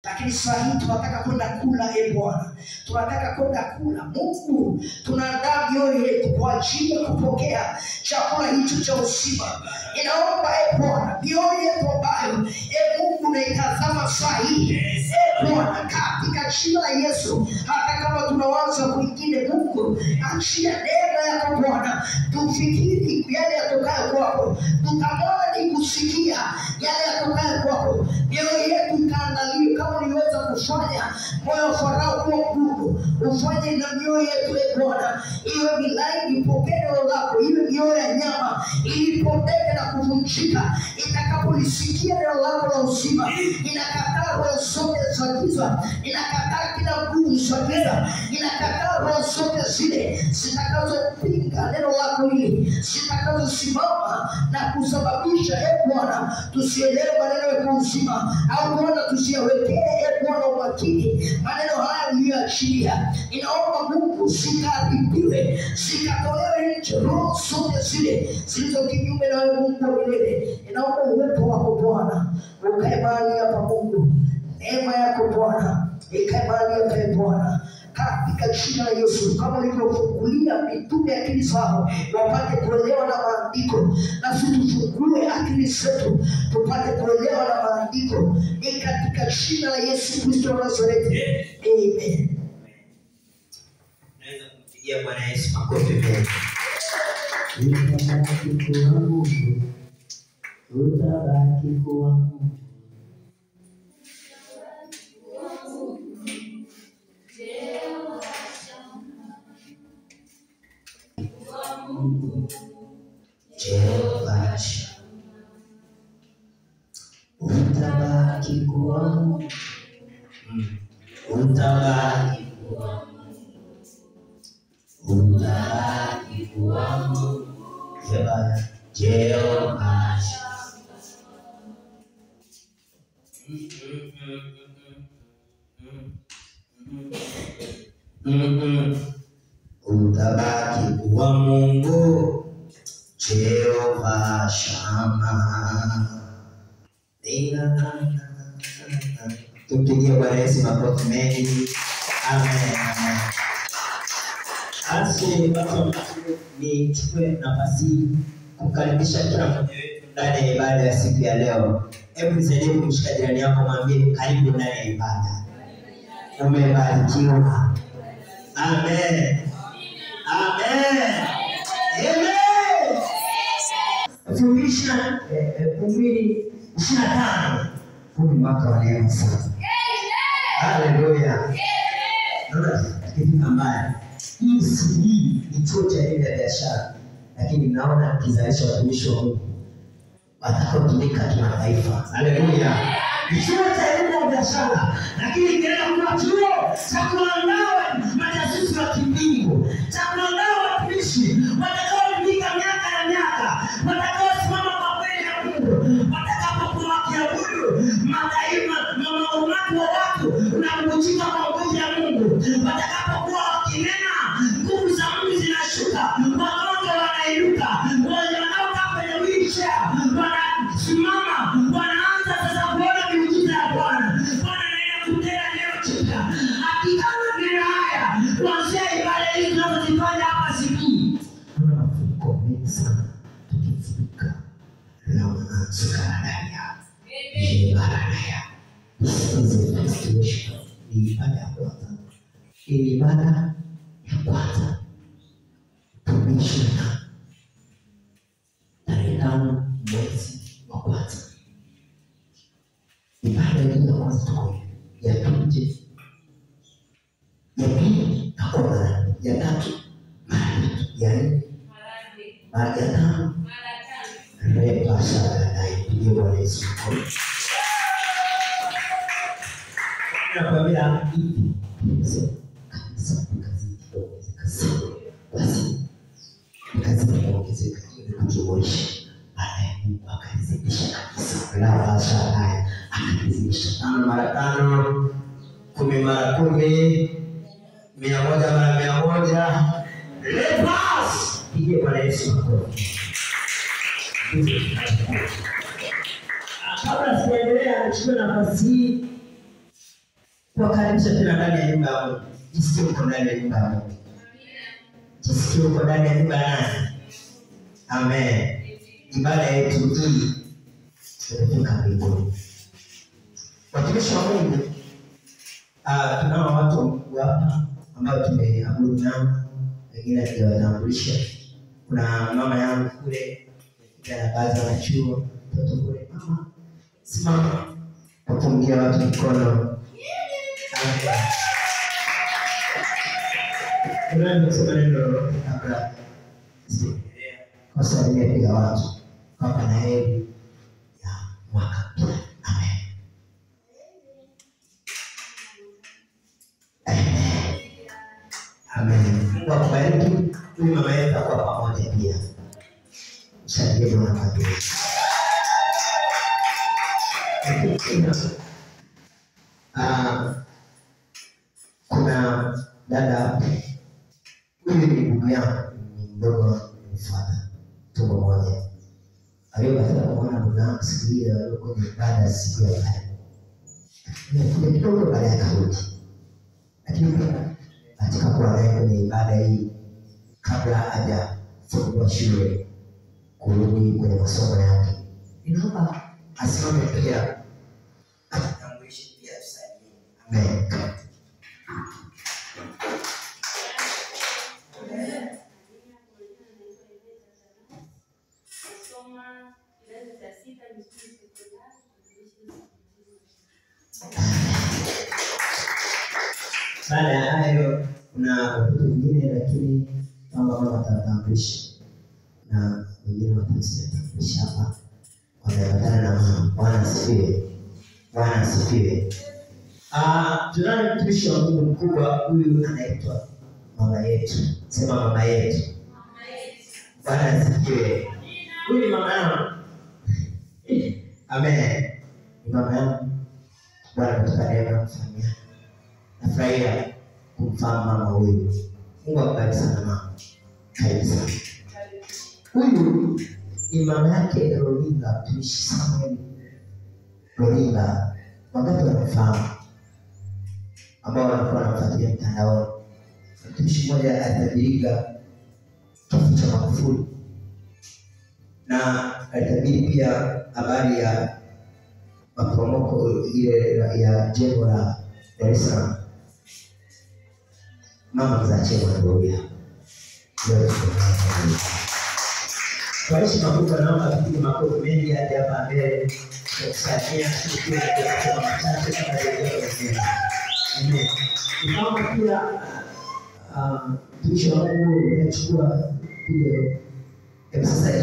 Lakini saa hii tunataka kwenda kula, e Bwana, tunataka kwenda kula. Mungu, tunaandaa mioyo yetu kwa ajili ya kupokea chakula hicho cha uzima. Ninaomba e Bwana, mioyo yetu ambayo e Mungu unaitazama saa hii, e Bwana, katika jina la Yesu, hata kama tunawaza kwingine, Mungu achia neema yako Bwana, tufikiri yale yatokayo kwako, tutamani kusikia yale yatokayo kwako. Mioyo yetu ikaandaliwe kama uliweza kufanya moyo wa Farao kuwa mgumu, ufanye na mioyo yetu e Bwana iwe milaini, ipokee neno lako, iwe mioyo ya nyama ilipondeke na kuvunjika itakapolisikia neno lako la uzima. Inakataa roho zote za giza, inakataa kila nguvu za giza, inakataa roho zote zile zitakazopinga neno lako hili, zitakazosimama na kusababisha e Bwana tusielewe maneno ya uzima, au Bwana tusiyawekee e Bwana umakini maneno haya uliyoachilia. Ninaomba Mungu zikaharibiwe, zikatolewe nje roho zote zile zilizo kinyume na wewe Mungu wa milele. Ninaomba uwepo wako Bwana ukae mahali hapa Mungu, neema yako Bwana ikae mahali hapa e Bwana, katika jina la Yesu. Kama ulivyofungulia mitume akili zao wapate kuelewa na maandiko, na sisi tufungue akili zetu tupate kuelewa na maandiko, ni katika jina la Yesu Kristo wa Nazareti, amen. Naweza kumpigia Bwana Yesu makofi mengi. Utabaki kuwa Mungu, utabaki kuwa Mungu. Jehova utabaki kuwa Mungu, utabaki kuwa Mungu, utabaki kuwa Mungu, Jehova. Utabaki kuwa Mungu, Jehova Shama. Tumpigie Bwana Yesu makofi mengi. Amen, amen. Basi watu wa Mungu, nichukue nafasi hii kukaribisha kila mmoja wetu ndani ya ibada ya siku ya leo. Hebu nisaidie kumshika jirani yako, mwambie karibu ndani ya ibada. Umebarikiwa. Amen. Amen. Amen. 2025. Huu ni mwaka wa neema sana. Haleluya. Naona tukifika mbali. Hii ni chuo cha elimu ya biashara, lakini naona kizalisha watumishi wa Mungu watakaotumika kimataifa. Haleluya. Ni chuo cha elimu ya biashara, lakini kinaenda kuwa chuo cha kuandaa majasusi wa kimbingu, cha kuandaa watumishi watakaotumika miaka na miaka, watakaosimama kwa kweli ya Mungu, watakapokuwa wakiabudu mataifa na umati wa watu unavunjika kwa nguvu ya Mungu, watakapokuwa wakinena nguvu za Mungu zinashuka, wagonjwa wanainuka, wanaokaa kwenye wheelchair wanasimama, wanaanza sasa kuona miujiza ya Bwana. Bwana anaenda kutenda neno jipya. Hakika maneno haya kuanzia ibada hizi tunazozifanya hapa sikii, kuna mafuniko mengi sana tukifunika ni ibada ya kwanza. Ni ibada ya kwanza 2025 tarehe 5 mwezi wa kwanza. Ibada hii ya kwanza tuko ya pili, ya pili takuwa mara ya tatu mara tatu, ya nne mara ya tano repashaanaipigie Bwana Yesu mkono. Nakwambia hivi kanisa likazidi kuongezeka sana, basi likazidi kuongezeka ili kutuboresha. Baadaye Mungu akalizidisha kanisa lavashalaya, akalizidisha 5 mara 5, 10 mara 10, 100 mara 100. Lepas, pigie Bwana Yesu makofi. Kabla sijaendelea, nichukue nafasi hii Kuwakaribisha tena ndani ya nyumba ya Mungu. Jisikie uko ndani ya nyumba ya Mungu. Jisikie uko ndani ya nyumba ya nani? Amen. Ibada yetu hii tumefika mbinguni. Watumishi wa Mungu, tunao watu wa Mungu hapa ambao tumeabudu nao, wengine hatujawatambulisha. Kuna mama yangu kule, na baadhi ya wanachuo, mtoto kule. Mama, simama wapungie watu mkono. Amen. Unaweza kusema neno lolote kabla sijaendelea kuwasalimia pia watu kwamba na heri ya mwaka mpya. Amen. Amen. Mungu akubariki. Huyu mama yetu atakuwa pamoja pia. Mshangilie Bwana kwa ajili yake. Kuna dada huyu ni ndugu yangu, ni mdogo wangu, nimemfuata tumbo moja. Aliyobahatika kumwona ndugu yangu siku ile walikuwa kwenye ibada siku ya pale. Nimekuja kidogo baadaye akarudi. Lakini pia katika kuwa naye kwenye ibada hii kabla hajafungua shule kurudi kwenye masomo yake. Ninaomba asimame pia atutambulishe pia tusaidie. Amen. Baada ya hayo kuna watoto wengine, lakini kama mama atawatambulisha na wengine watatambulisha hapa, wameambatana na mama. Bwana asifiwe. Bwana asifiwe. Tunaye mtumishi wa Mungu mkubwa huyu anaitwa mama yetu. Sema mama yetu. Bwana asifiwe. Huyu ni mama yangu. Amen. Ni mama yangu. Bwana ametupa neema kumfanyia. Nafurahia kumfahamu mama huyu. Mungu akubariki sana mama. Karibu sana. Huyu ni mama yake Rolinga, mtumishi Samuel Rolinga. Wangapi wanamfahamu? Ambao wanakuwa wanamfuatilia mtandaoni. Mtumishi mmoja alitabirika kifo cha Magufuli, na alitabiri pia habari ya maporomoko ile ya jengo la Dar es Salaam. Mama mzaa Chema Ngoria. Leo tuko naye. Kwa heshima kubwa naomba tupige makofi mengi hadi hapa mbele. Tukusalimia tukiwa tunasema machache kama ilivyo. Amen. Tunaomba pia mtumishi wa Mungu anachukua video. Hebu sasa